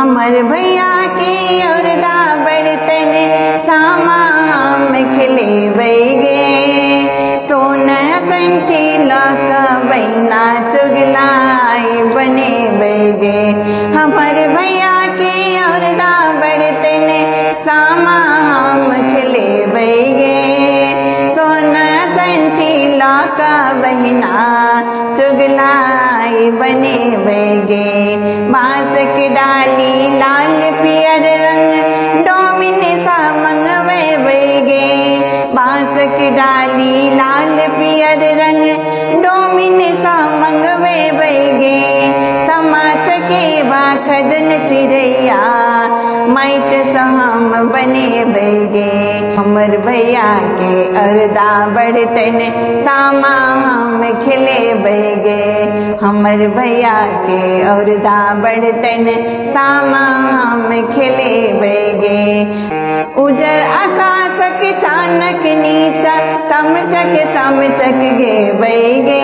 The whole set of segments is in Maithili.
हमर भैया के औरदा बर्तन सामा हम खेलेबै गे। सोना संठी लऽ कऽ बहिना चुगलाई बनेबै गे। हमर भैया के औरदा बर्तन सामा हम खेलेबै गे। सोना संठी लऽ कऽ बहिना चुगलाई बनेबै गे। बाँस के डाली लाल पियर रंग डोमिन सा मंगवेबै गे। बाँस के डाली लाल पियर रंग डोमिन सा मंगवेबै गे। समा चकेबा खजन चिड़ैया माटि सँ हम बनेबै गे। हमर भैया के अरदा बर्तन सामा हम खेलेबै गे। हमर भैया के औरदा बर्तन सामा हम खेलेबै गे। उजर आकाशक चानक नीचा समचक समचक गेबै गे।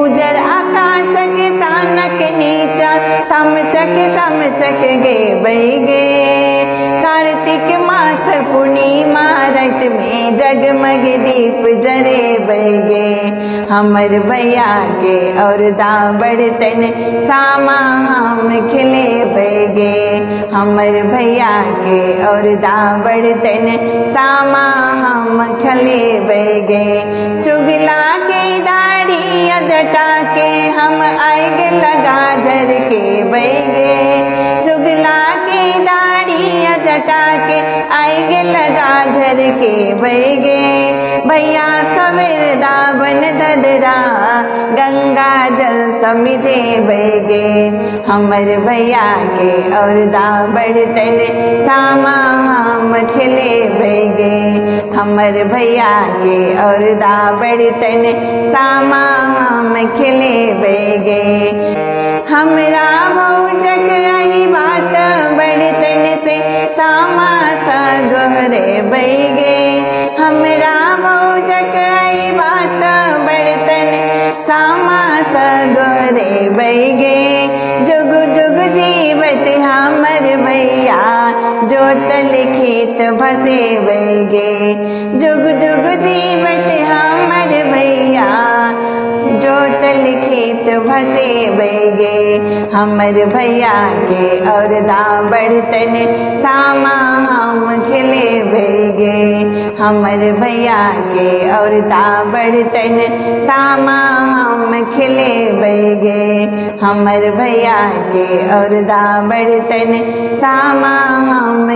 उजर आकाशक चानक नीचा समचक समचक गेबै गे। कार्तिक मास पूर्णिमा राति में जगमग दीप जरेबै गे। हमर भैया के औरदा बर्तन सामा हम खेलेबै गे। हमर भैया के औरदा बर्तन सामा हम खेलेबै गे। चुगला के दाढ़ी जटा के हम आग लगा झर के गे। चुगला के दाढ़ी जटा के आग लगा झर के गे। भैया सवेर दाबन धदरा गंगा जल समिझेबै गे। हमर भैया के औरदा बर्तन सामा हम खेलेबै गे। हमर भैया के औरदा बर्तन सामा हम खेलेबै गे। हमरा भौजक एहि बात बर्तन से सामा सा गोहरेबै गे। हमरा भौजक एहि बात बर्तन सामा सा गोहरेबै गे। जुग जुग जीवत हमर भैया जोतल खेत भसेबै गे। जुग जुग जीवत हमर भैया जोतल खेत भसेबै गे। हमर भैया के औरदा बर्तन सामा हम खेलेबै गे। हमर भैया के औरदा बर्तन सामा हम खेलेबै गे। हमर भैया के औरदा बर्तन सामा हम